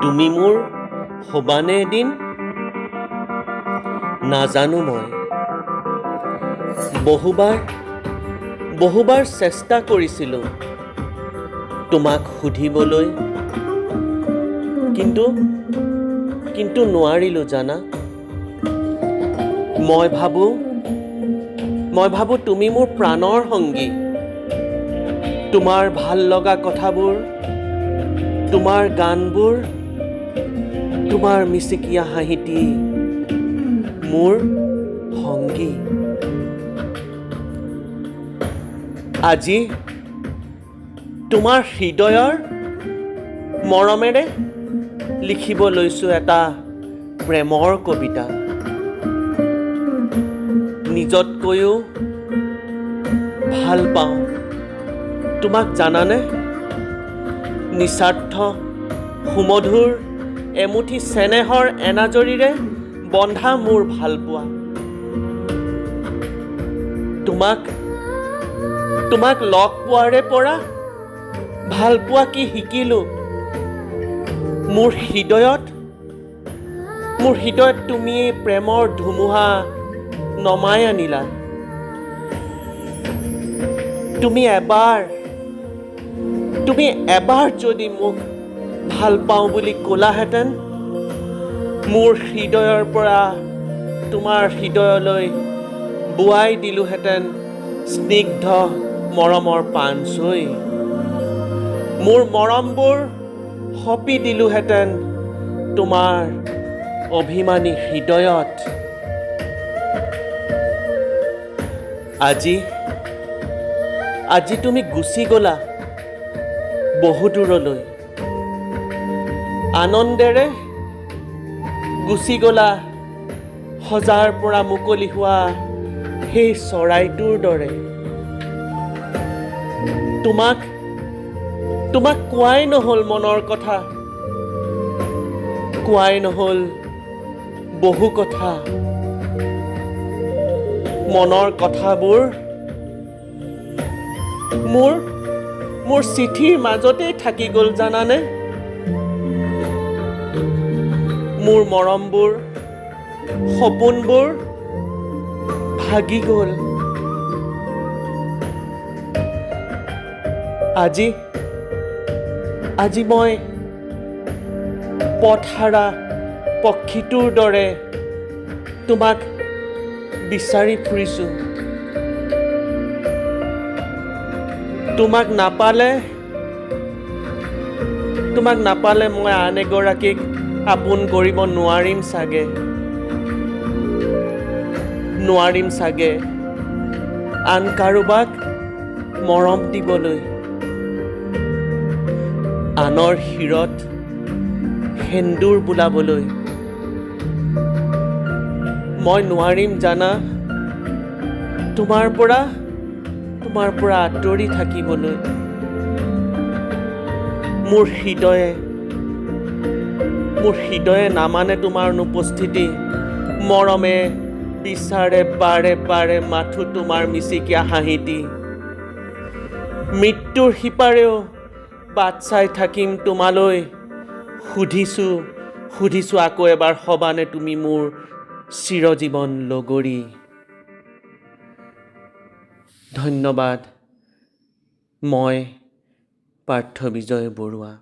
তুমি মোৰ হ'বানে এদিন নাজানো মই। বহুবাৰ বহুবাৰ চেষ্টা কৰিছিলোঁ তোমাক সুধিবলৈ, কিন্তু কিন্তু নোৱাৰিলোঁ জানা। মই ভাবোঁ তুমি মোৰ প্ৰাণৰ সংগী। তোমাৰ ভাল লগা কথাবোৰ, তোমাৰ গানবোৰ, তোমাৰ মিচিকীয়া হাঁহিটি মোৰ সংগী। আজি তোমাৰ হৃদয়ৰ মৰমেৰে লিখিব লৈছোঁ এটা প্ৰেমৰ কবিতা। নিজতকৈও ভাল পাওঁ তোমাক জানানে? নিস্বাৰ্থ সুমধুৰ এমুঠি চেনেহৰ এনাজৰীৰে বন্ধা মোৰ ভালপোৱা। তোমাক তোমাক লগ পোৱাৰে পৰা ভালপোৱা কি শিকিলোঁ। মোৰ হৃদয়ত তুমি প্ৰেমৰ ধুমুহা নমাই আনিলা। তুমি এবাৰ যদি মোক ভাল পাওঁ বুলি ক'লাহেঁতেন, মোৰ হৃদয়ৰ পৰা তোমাৰ হৃদয়লৈ বোৱাই দিলোহেঁতেন স্নিগ্ধ মৰমৰ পানচৈ। মোৰ মৰমবোৰ সঁপি দিলোহেঁতেন তোমাৰ অভিমানী হৃদয়ত। আজি আজি তুমি গুচি গ'লা বহু দূৰলৈ, আনন্দেৰে গুচি গ'লা সজাৰ পৰা মুকলি হোৱা সেই চৰাইটোৰ দৰে। তোমাক তোমাক কোৱাই নহ'ল মনৰ কথা, কোৱাই নহ'ল বহু কথা। মনৰ কথাবোৰ মোৰ মোৰ চিঠিৰ মাজতেই থাকি গ'ল জানানে? মোৰ মৰমবোৰ, সপোনবোৰ ভাগি গ'ল। আজি আজি মই পথহাৰা পক্ষীটোৰ দৰে তোমাক বিচাৰি ফুৰিছোঁ। তোমাক নাপালে মই আন এগৰাকীক আপোন কৰিব নোৱাৰিম চাগে, নোৱাৰিম চাগে আন কাৰোবাক মৰম দিবলৈ, আনৰ শিৰত সেন্দুৰ বোলাবলৈ। মই নোৱাৰিম জানা তোমাৰ পৰা আঁতৰি থাকিবলৈ। মোৰ হৃদয়ে নামানে তোমাৰ অনুপস্থিতি। মৰমে বিচাৰে বাৰে বাৰে মাথো তোমাৰ মিচিকীয়া হাঁহিটি। মৃত্যুৰ সিপাৰেও বাট চাই থাকিম তোমালৈ। সুধিছোঁ, সুধিছোঁ আকৌ এবাৰ, হ'বানে তুমি মোৰ চিৰজীৱন লগৰী? ধন্যবাদ। মই পাৰ্থ বিজয় বৰুৱা।